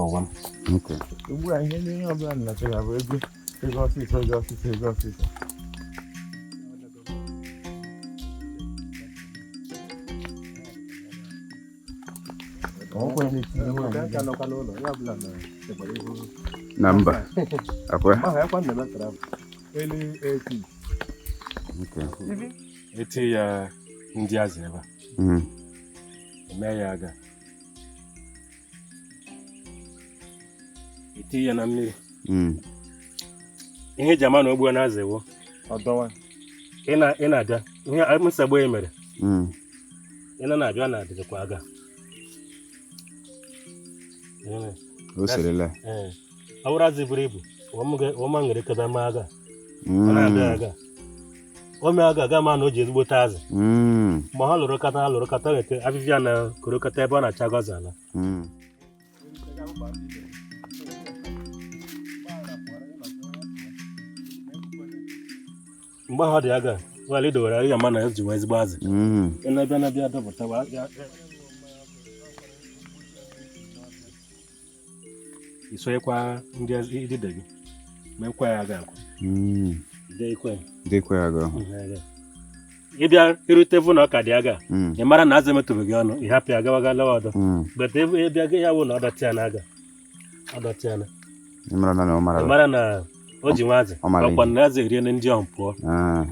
Ọgwa m. Okay. Ugbu a ihe ndị onye ọbụla na-achọga bụ ego, ego ọsịsọ, ego ọsịsọ, ego ọsịsọ. Na mba. Akwa? Early 80s. Okay. Eti ya ndị azụ ebe a, eme ya aga. Eti ya na mmiri. Ihe eji ama na ogbuo na azụ ewo. Ọdọwa. Ị na-abịa ihe nsogbu e mere. Ị na na-abịa na adịrịkwa aga. Ee. O serela. Ee. Ọ bụrụ azụ buru ibu, ọma nwere kebe ma aga. Ọ na-abịa aga. O mee aga aga ma na o ji ezigbote azụ. Ma ha lụrụ kata, ha lụrụ kata nwete afịfịa na korokọta ebe ọ na-acha gọzi ala. Mgbe ahụ ọ dị aga, wala idowere ya ma na eji nwa ezigbo azụ. Ị na-abịa na-abịa dọpụta isonyekwa ndị idide gị mekwa ya aga akwa. Deekwa ya. Dekwa ya aga. Ihe aga. Ị bịa irute vụ na ọ ka dị aga, ị mara na azụ emetụbeghị ọnụ, ị hapụ ya gawa ga lawa ọdọ. But ebe ị bịa gị ya wụ na ọ dọtịa na aga, ọ dọtịa na Ị mara na ọ mara. Ị mara na o ji nwa azụ. Ọ mara ọkwa na azụ erie ndị ọhụ pụọ. Ah.